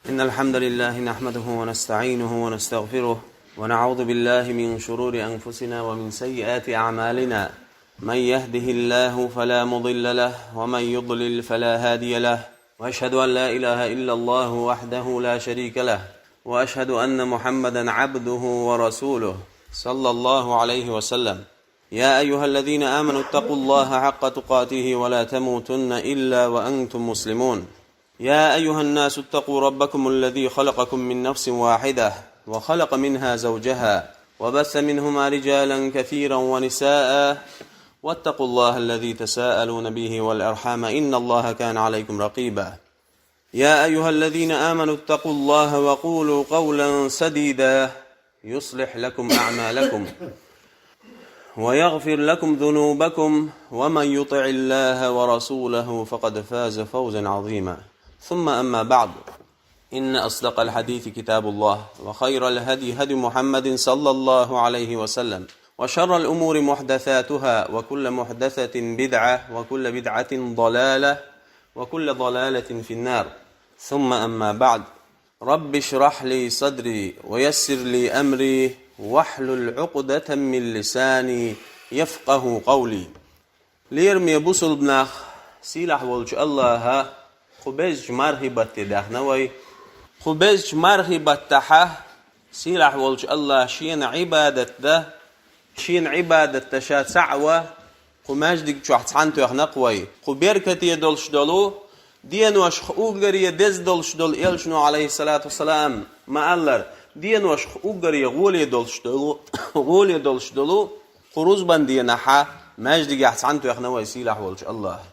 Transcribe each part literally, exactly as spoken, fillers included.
إن الحمد لله نحمده ونستعينه ونستغفره، ونعوذ بالله من شرور أنفسنا ومن سيئات أعمالنا. من يهده الله فلا مضل له، ومن يضلل فلا هادي له. وأشهد أن لا إله إلا الله وحده لا شريك له، وأشهد أن محمدا عبده ورسوله، صلى الله عليه وسلم. يا أيها الذين آمنوا اتقوا الله حق تقاته ولا تموتن إلا وأنتم مسلمون. يا أيها الناس اتقوا ربكم الذي خلقكم من نفس واحدة، وخلق منها زوجها، وبث منهما رجالا كثيرا ونساء، واتقوا الله الذي تساءلون به والأرحام، إن الله كان عليكم رقيبا. يا أيها الذين آمنوا اتقوا الله وقولوا قولا سديدا، يصلح لكم أعمالكم ويغفر لكم ذنوبكم، ومن يطع الله ورسوله فقد فاز فوزا عظيما. ثم أما بعد، إن أصدق الحديث كتاب الله، وخير الهدي هدي محمد صلى الله عليه وسلم، وشر الأمور محدثاتها، وكل محدثة بدعة، وكل بدعة ضلالة، وكل ضلالة في النار. ثم أما بعد، رب اشرح لي صدري ويسر لي أمري واحلل عقدة من لساني يفقه قولي. Лераме бусулба нах, сийлахь волчу Аллаха кху безачу мархи батте даьхна вай. Кху безачу мархи баттахьа сийлахь волчу Аллаха шена Ӏибадат дан, шена Ӏибадат дан ша цхьаъ ван, кху маьждиг чохь цхьаьна тоьхна-кх вай. Кху беркате долуш долу, деношха уггаре деза долуш долу, элчано, алейхиссалату вассалам, ма-аллара, деношха уггаре гӀоле долуш долу, гӀоле долуш долу кху рузбан денахьа маьждигехь цхьаьна тоьхна вай сийлахь волчу Аллаха.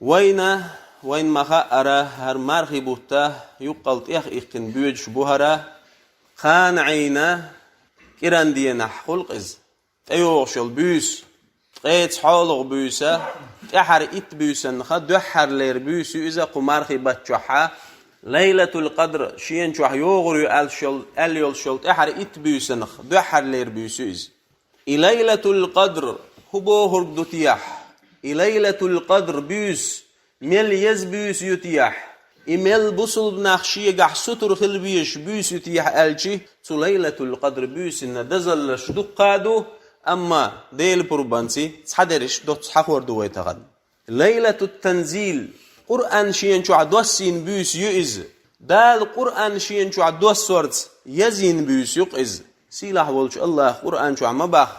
Вайна, вайна ма-хаъара, хӀара мархи бутт юккъал тӀех иккхина боьдуш бу хӀара, кхана Ӏийна кӀиран денахь хуьлу-кх иза. ТӀейогӀуш йолу буьйса, ткъе цхьолгӀа буьйса, тӀаьхьара итт буьйсанах дуьххьарлера буьйса ю иза кху мархи батта чохьа. Лайлатул Къадр шена чохь йогӀур ю аьлла йолуш йолу, аьлла йолуш йолу тӀаьхьара итт буьйсанах дуьххьарлера буьйса ю иза. И Лайлатул Къадр хӀун бохург ду техьа? И Лайлатул Къадр буьйса мел еза буьйса ю техьа? И мел бусулба нах шегахь сутара хила везаш буьйса ю техьа аьлчи, цу Лайлатул Къадр буьйсина дозаллаш дуккха а ду, амма Делан пурбанца цхьадерриш доцца хьахор ду вай тахана. Лайлатут Танзил, Къуръан шена чохь доссийна буьйса ю иза. Дала Къуръан шена чохь доссорца езйина буьйса ю-кх иза. Сийлахь волчу Аллаха Къуръан чохь ма боху: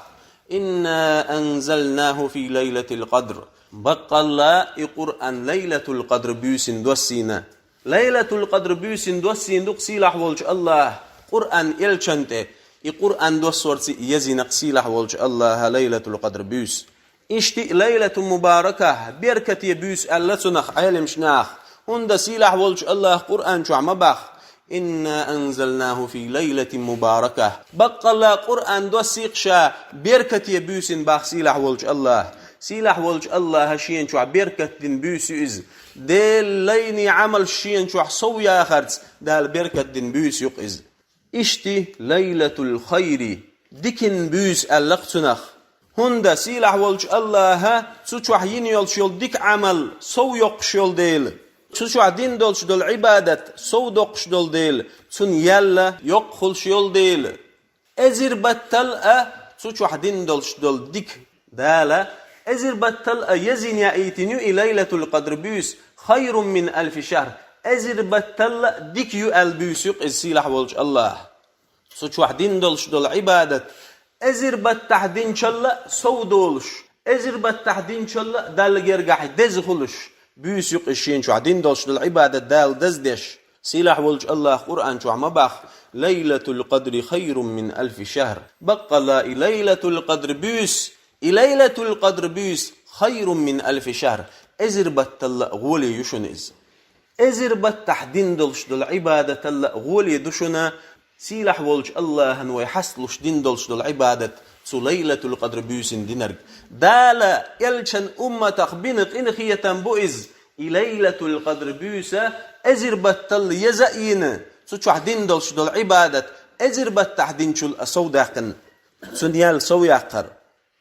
«Инна анзалнаху фи лайлатил къадр». Баккъалла и Къуръан Лайлатул Къадр буьйсина доссийна. Лайлатул Къадр буьйсина доссийна ду-кх сийлахь волчу Аллаха Къуръан элчан тӀе. И Къуръан доссорца езйина-кх сийлахь волчу Аллаха Лайлатул Къадр буьйса. Иштта и Лайлатул Мубараках, беркате буьйса аьлла цунах Ӏеламнаха, хӀунда сийлахь волчу Аллаха Къуръан чохь ма боху: «Инна анзалнаху фи лайлатин мубараках». Баккъалла Къуръан доссий-кх ша беркате буьйсина боху сийлахь волчу Аллаха. Сийлахь волчу Аллаха шена чохь беркат дина буьйса ю иза. Делан лайне Ӏамалш шена чохь сов яхарца Дала беркат дина буьйса ю-кх иза. Иштта Лайлатул Хайри, дикин буьйса аьлла-кх цунах. ХӀунда сийлахь волчу Аллаха цу чохь йина йолуш йолу дика Ӏамал сов йоккхуш йолу дела, цу чохь дина долуш долу Ӏибадат сов доккхуш долу дела, цунна ял йоккха хуьлуш йолу дела. Эзар баттал а цу чохь дина долуш долу дика Дала эзар баттал а езйина яийтина ю и Лайлатул Къадр буьйса, хайрун мин алфи шахр, эзар баттал а дика ю аьлла буьйса ю-кх иза сийлахь волчу Аллаха. Цу чохь дина долуш долу Ӏибадат эзар баттахь динчалла а сов долуш, эзар баттахь динчалла а Далла гергахь деза хуьлуш буьйса ю-кх иза шена чохь дина долуш долу Ӏибадат Дала даздеш. Сийлахь волчу Аллаха Къуръан чохь ма боху: «Лайлатул Къадри хайрун мин алфи шахр». Баккъалла и Лайлатул Къадр буьйса, и Лайлатул Къадр буьйса хайрун мин алфи шахр, эзар баттал а гӀоле ю шуна иза. Эзар баттахь дина долуш долу Ӏибадатал а гӀоле ду шуна сийлахь волчу Аллахьан вай хьасталуш дина долуш долу Ӏибадат, цу Лайлатул Къадр буьйсина динарг. Дала элчан умматах бина къинхетам бу иза, и Лайлатул Къадр буьйса эзар баттал еза а йина, цу чохь дина долуш долу Ӏибадат эзар баттахь динчул а сов даьккхина, цунна ял сов яккхар.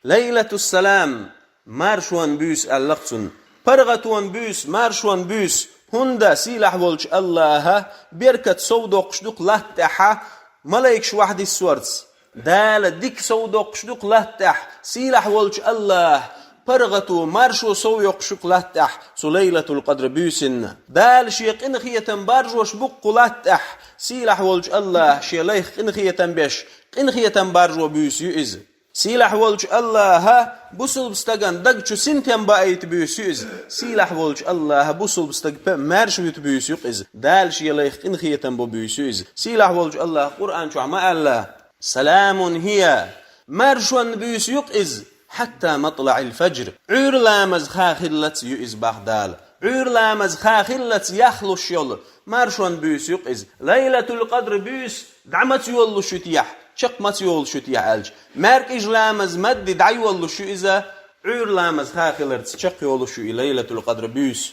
Лайлатуссалам, маршонан буьйса аьлла-кх цунна. ПаргӀатонан буьйса, маршонан буьйса, ХӀунда сийлахь волчу Аллаха беркат сов доккхуш ду-кх латта тӀехь малайкаш вахьдиссорца. Дала дика сов доккхуш ду-кх латта тӀехь, сийлахь волчу Аллаха паргӀато, маршо сов йоккхуш ю-кх латта тӀехь цу Лайлатул-Къадр буьйсанна. Дала шен къинхетам баржош бу-кх кху латта тӀехь, сийлахь волчу Аллаха шен лайх къинхетам беш, къинхетам баржо буьйса ю иза. Сийлахь волчу Аллаха бусулба стаган даг чу синтем баийта буьйса ю иза. Сийлахь волчу Аллаха бусулба стаг пе-, маьрша вуьту буьйса ю-кх иза. Дала шен лайх къинхетам бо буьйса ю иза. Сийлахь волчу Аллаха Къуръан чохь ма аьлла: «Саламун хия». Маршонна буьйса ю-кх иза. «Хьатта матлаӀил фаджр». Ӏуьйра ламаз ха хиллалц ю иза, бах Дала. Ӏуьйра ламаз ха хиллалц яхлуш йолу маршонна буьйса ю-кх иза. Лайлатул-Къадр буьйса дӀа маца йолуш ю техьа, чекх маца йолуш ю техьа аьлча, маьркӀажа ламаз мадди дӀайолуш ю иза, Ӏуьйра ламаз ха хиларца чекх йолуш ю и Лайлатул-Къадр буьйса.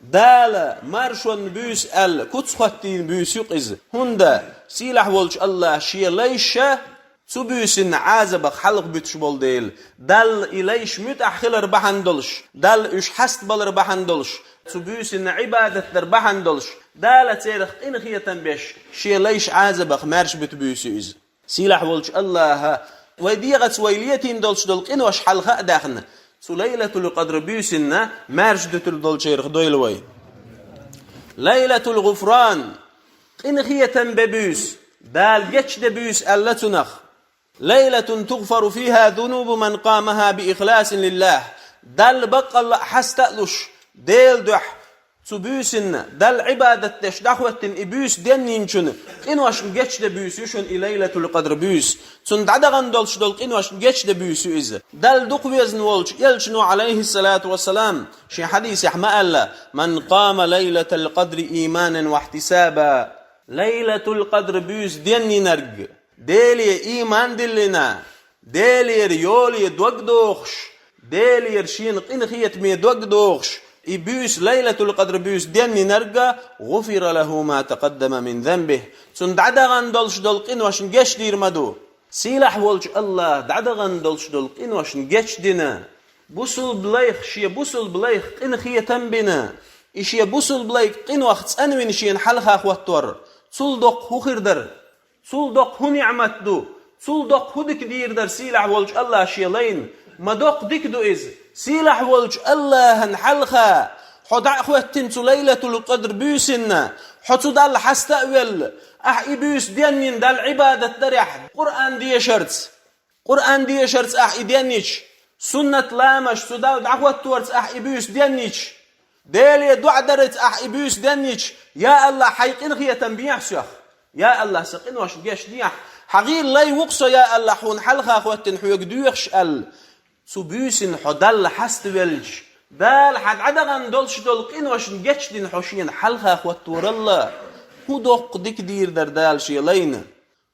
Дала маршонна буьйса аьлла, куц хӀоттийна буьйса ю-кх иза. ХӀунда сийлахь волчу Аллаха шен лайша цу буьйсанна Ӏазабах хьалха буьтуш болу дела, Далла и лайш муьтӀахь хилар бахьана долуш, Далла уьш хьастабалар бахьана долуш, цу буьйсанна Ӏибадат дар бахьана долуш, Дала церах къинхетам беш, шен лайш Ӏазабах маьрша буьту буьйса ю иза. Сийлахь волчу Аллаха вай дегӀаца вай летийна долуш долу къинош хьалха а даьхна, цу Лайлатул-Къадр буьйсанна маьрша дуьтур долчерах дойла вай. Лайлатул-ГӀуфран, къинхетам бе буьйса, Дала гечде буьйса аьлла цунах. «Лайлатун тугӀфару фиха зунубу ман къамаха би ихласин лиллах». Далла баккъалла а хьаста а луш, Делан дуьхьа цу буьйсанна, Далла Ӏибадат деш дӀахӀоьттина и буьйса денйинчун къиношна гечде буьйса ю шуна и Лайлатул-Къадр буьйса. Цунна дӀадахана долуш долу къиношна гечде буьйса ю иза. Далла дукха везна волчу элчано, Ӏалайхиссалату вассалам, шен хьадисехь ма аьлла: «Ман къама Лайлатал-Къадри иманан ва ихьтисаба». Лайлатул-Къадр буьйса денйинарг, Деле ийман диллина, Делера йоле дог дохуш, Делера шена къинхетаме дог дохуш, и буьйса Лайлатул-Къадр буьйса денйинарг, «гӀуфира лаху ма такъаддама мин занбих». Цунна дӀадахана долуш долу къиношна гечдийр ма ду. Сийлахь волчу Аллаха дӀадахана долуш долу къиношна гечдина, бусулба лайх, шен бусулба лайх къинхетам бина, и шен бусулба лайх къинойх цӀанвина шена хьалха хӀоттор, цул доккха хӀун хир дара? Цул доккха хӀун ниӀмат ду? Цул доккха хӀун дика дийр дара сийлахь волчу Аллаха шен лайна? Ма доккха дика ду иза. Сийлахь волчу Аллахьан хьалха хьо дӀа а хӀоьттина цу Лайлатул-Къадр буьйсанна, хьо цу Далла хьаста а велла, ахь и буьйса денйина Далла Ӏибадат дарехь, Къуръан дешарца, Къуръан дешарца ахь и денйича, суннат ламаш цу Далла дӀахӀотторца ахь и буьйса денйича, Деле доӀа дарца ахь и буьйса денйича, я Аллахь, хьайн къинхетам бехьа соьх. Я Аллахь, сан къиношна гечдехьа. Хьан гӀийла лай ву-кх со, я Аллахь, хьуна хьалха хӀоьттина хьоьга доьхуш аьлла. Цу буьйсанна хьо Далла хьаставелча, Дала хьан дӀадахана долуш долу къиношна гечдина хьо шена хьалха хӀотторалла. ХӀун доккха дика дийр дара Дала шен лайна?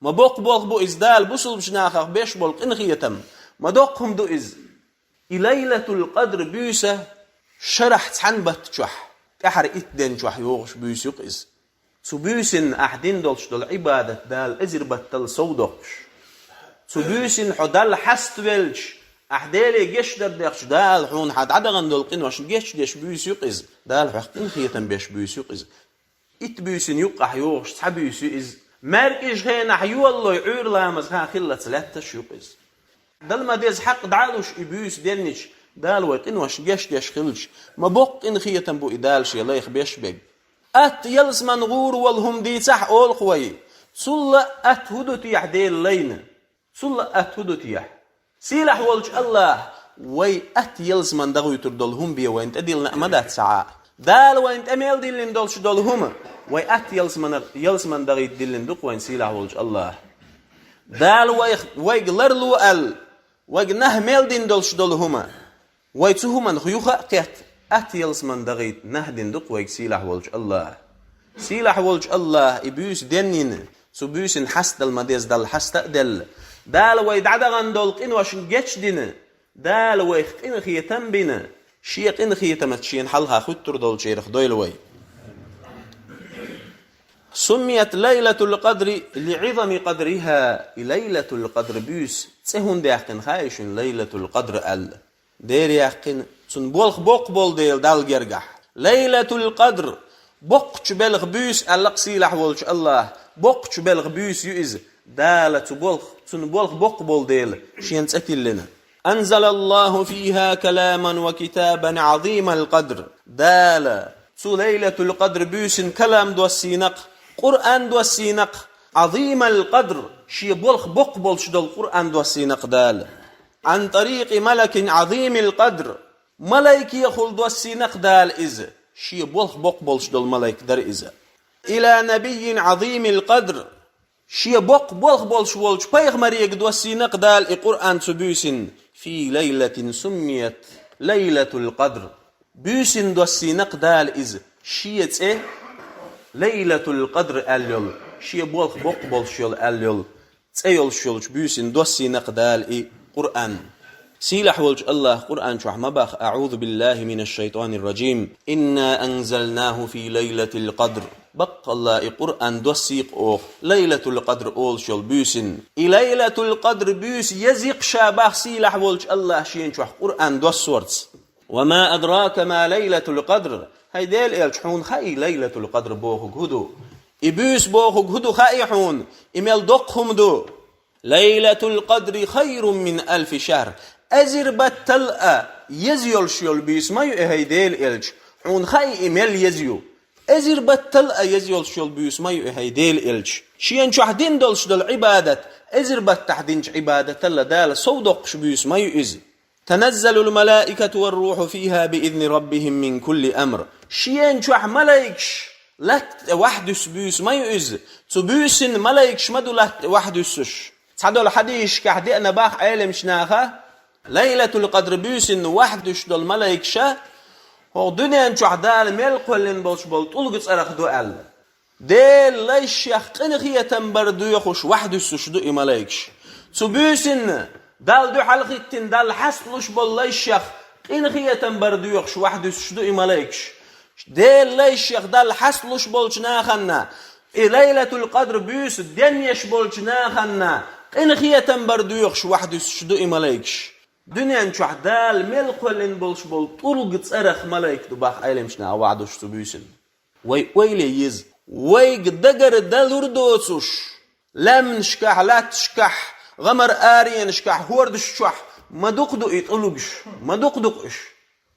Ма боккха болх бу иза Дала бусулбачу нахах беш болу къинхетам. Ма доккха хӀума ду иза. И Лайлатул-Къадр буьйса шарахь цхьана батта чохь, тӀаьхьара итт ден чохь йогӀуш буьйса ю-кх иза. Цу буьйсанна ахь дина долуш долу Ӏибадат Дала эзар баттал сов доккхуш. Цу буьйсанна хьо Далла хьаставелча, ахь Деле гечдар дехча, Дала хьуна хьан дӀадахана долу къиношна гечдеш буьйса ю-кх иза. Дала хьох къинхетам беш буьйса ю-кх иза. Итт буьйсанна юккъахь йогӀуш цхьа буьйса ю иза. МаьркӀажа хенахь йолалой Ӏуьйра ламаз хан хиллалц лаьтташ ю-кх иза. Дала ма деза хьакъ дӀа а луш и буьйса денйича, Дала вай къиношна гечдеш хилча, ма боккха къинхетам бу и Дала шен лайх беш берг. Атта ялсаман гӀур волу хӀума дийцахь олу-кх вай. Цул а атта хӀун ду техьа Делан лайна? Цул а атта хӀун ду техьа? Сийлахь волчу Аллаха вай атта ялсаман дахуьйтур долу хӀума бен вайна тӀедиллина а ма дац цхьа а. Дала вайна тӀе мел диллина долуш долу хӀума, вай атта ялсаман, ялсаман дахийта диллина ду-кх вайна сийлахь волчу Аллаха. Дала вайх-, вайга ларло аьлла, вайга нах мел дина долуш долу хӀума, вай цу хӀуманах юха а кхетта, атта ялсаман дахийта нах дина ду-кх вайга сийлахь волчу Аллаха. Сийлахь волчу Аллаха и буьйса денйина, цу буьйсанна хьастадала ма деза Далла хьаста а делла. Дала вай дӀадахана долу къиношна гечдина, Дала вайх къинхетам бина, шен къинхетамца шена хьалха хӀуьттур долчерах дойла вай. Суммият Лайлатул-Къадри лиӀизами къадриха, и Лайлатул-Къадр буьйса цӀе хӀунда яьккхина хаьий шуна Лайлатул-Къадр аьлла? Дера яьккхина, цуьнан болх боккха болу дела Далла гергахь. Лайлатул-Къадр Боккхачу белхан буьйса аьлла-кх сийлахь волчу АллахӀа. Боккхачу белхан буьйса ю иза. Дала цу болх, цунна болх боккха болу дела, шена цӀе тиллина. أنزل الله فيها كلاما وكتابا عظيم القدر. Дала цу Лайлатул-Къадр буьйсина калам доссийна-кх, Къуръан доссийна-кх, عظيم القدر, шен болх боккха болуш долу Къуръан доссийна-кх Дала. عن طريق ملك عظيم القدر. Малайкехула доссийна-кх Дала иза, шен болх боккха болуш долу малайк дара иза. إلى نبي عظيم القدر. Шен боккха болх болуш волчу пайхамарега доссийна-кх Дала и Къуръан цу буьйсина. في ليلة سميت ليلة القدر. Буьйсина доссийна-кх Дала иза, шен цӀе Лайлатул-Къадр аьлла йолу, шен болх боккха болуш йолу аьлла йолу цӀе йолуш йолчу буьйсина доссийна-кх Дала и Къуръан. Сийлахь волчу АллахӀа Къуръан чохь ма боху: أعوذ بالله من الشيطان الرجيم. إنا أنزلناه في ليلة القدر. Баккъалла и Къуръан доссийна-кх оха Лайлатул-Къадр олуш йолу буьйсина. И Лайлатул-Къадр буьйса еза-кх ша боху сийлахь волчу АллахӀа шена чохь Къуръан доссорца. وما أدراك ما ليلة القدر. ХӀай Делан элча, хьуна хаьий Лайлатул-Къадр бохург хӀун ду? И буьйса бохург хӀун ду хаьий хьуна? И мел доккха хӀума ду? ليلة القدر خير من ألف شهر. Эзар баттал а еза йолуш йолу буьйса ма ю и, хӀай Делан элча. Хьуна хаьий и мел еза ю? Эзар баттал а еза йолуш йолу буьйса ма ю и, хӀай Делан элча. Шена чохь дина долуш долу Ӏибадат, эзар баттахь динчу Ӏибадатал а Дала сов доккхуш буьйса ма ю иза. تنزل الملائكة والروح فيها بإذن ربهم من كل أمر. Шена чохь малайкаш латта тӀе вахьдуьссу буьйса ма ю иза. Цу буьйсина малайкаш ма ду латта тӀе вахьдуьссуш. Цхьадолу хьадисашкахь деана боху Ӏеламчу наха, Лайлатул-Къадр буьйсина вахьдуьссуш долу малайкаша хӀокху дуьнен чохь Дала мел кхоьллина болуш болу тӀулга цӀарах ду аьлла. Делан лайшех къинхетам бар доьхуш вахьдуьссуш ду и малайкаш. Цу буьйсина Далла дуьхьал хӀиттина, Далла хьасталуш болу лайшех къинхетам бар доьхуш вахьдуьссуш ду и малайкаш. Делан лайшех Далла хьасталуш болчу нахана, и Лайлатул-Къадр буьйса денъеш болчу нахана къинхетам бар доьхуш вахьдуьссуш ду и малайкаш. Дуьнен чохь Дала мел кхоьллина болуш болу тӀулга цӀарах малайк ду боху Ӏеламчу наха вахьдуьссуш цу буьйсина. Вай ойла е еза, вайга дагара далур доцуш, лаьмнашкахь, латташкахь, гӀамар аренашкахь, хӀордаш чохь ма дукха ду и тӀулгаш, ма дукха ду-кх уьш.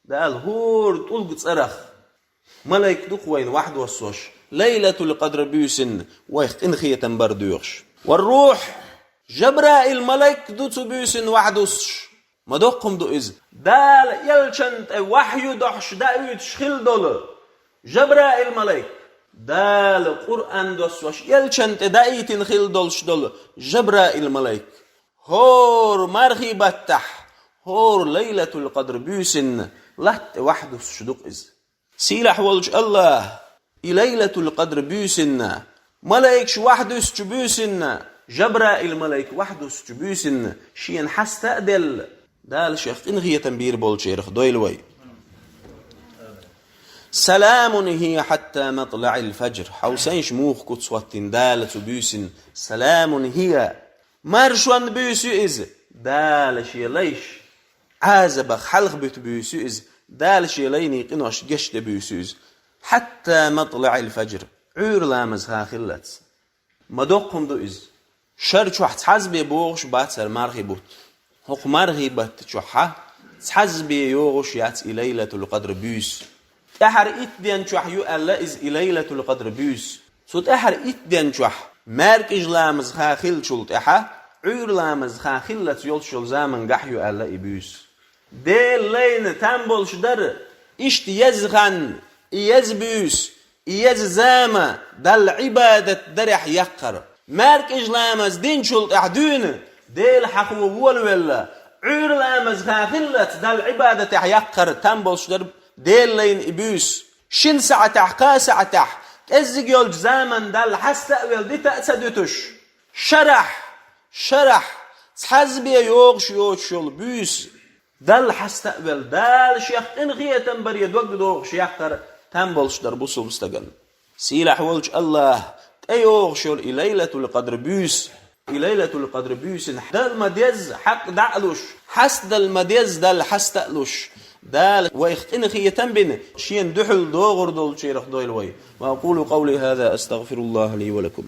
Дала хӀора тӀулга цӀарах малайк ду-кх вайна вахьдоссош, Лайлатул-Къадр буьйсина вайх къинхетам бар доьхуш. والروح, Жабраил малайк ду цу буьйсина вахьдуссуш. Ма доккха хӀума ду иза. Дала элчан тӀе вахью дохьуш даийтуш хилла долу Жабраил малайк. Дала Къуръан доссош элчан тӀе даийтина хилла долуш долу Жабраил малайк. ХӀора мархий баттахь, хӀора Лайлатул-Къадр буьйсина латта тӀе вахьдуссуш ду-кх иза. Сийлахь волчу АллахӀа и Лайлатул-Къадр буьйсина, малайкаш вахьдуьссучу буьйсина, Жабраил малайк вахьдуьссучу буьйсина шена хьаста а делла, Дала шех къинхетам бийр болчарах дойла вай. سلام هي حتى مطلع الفجر. Хьовсийша, муха куц хӀоттийна Дала цу буьйсина. سلام هي. Маршонан буьйса ю иза. Дала шен лайш Ӏазабах хьалхабуьту буьйса ю иза. Дала шен лайнийн къиношна гечден буьйса ю иза. حتى مطلع الفجر. Ӏуьйра ламаза хан хиллалц. Ма доккха хӀума ду иза. Шар чохь цхьазбе богӀуш бац хӀара мархий бутт. ХӀокху мархий баттан чохь цхьазбе йогӀуш яц и Лайлатул-Къадр буьйса. ТӀаьхьара итт ден чохь ю аьлла иза и Лайлатул-Къадр буьйса. Цу тӀаьхьара итт ден чохь, маьркӀажа ламаза хан хиллачул тӀаьхьа, Ӏуьйра ламаза хан хиллалц йолуш йолу заманчохь ю аьлла и буьйса. Делан лайна там болуш дара иштта еза хан, и еза буьйса, и еза зама Далла Ӏибадат дарехь яккхар. МаьркӀажа ламаз динчул тӀаьхьа дуьйна, Дела хьахо волавелла, Ӏуьйра ламаза хан хиллалц Далла Ӏибадатехь яккхар там болуш дара Делан лайна и буьйса. Шина сахьтехь, кхаа сахьтехь, кӀеззиг йолчу заманна Далла хьаста а велла, дита а ца дуьтуш, шарахь, шарахь, цхьазбе йогӀуш йоцуш йолу буьйса Далла хьаста а велла, Дала шех къинхетам баре дог дохуш яккхар там болуш дара бусулба стагана. Сийлахь волчу АллахӀа тӀейогӀуш йолу и Лайлатул-Къадр буьйса, и Лайлатул-Къадр буьйсина дала ма-дезза хьакъ дӀа а луш, хьастадала ма-дезза Далла хьаста а луш, Дала вайх къинхетам бина, шена дуьхьал догӀур долчарах дойла вай. وأقول قولي هذا أستغفر الله لي ولكم.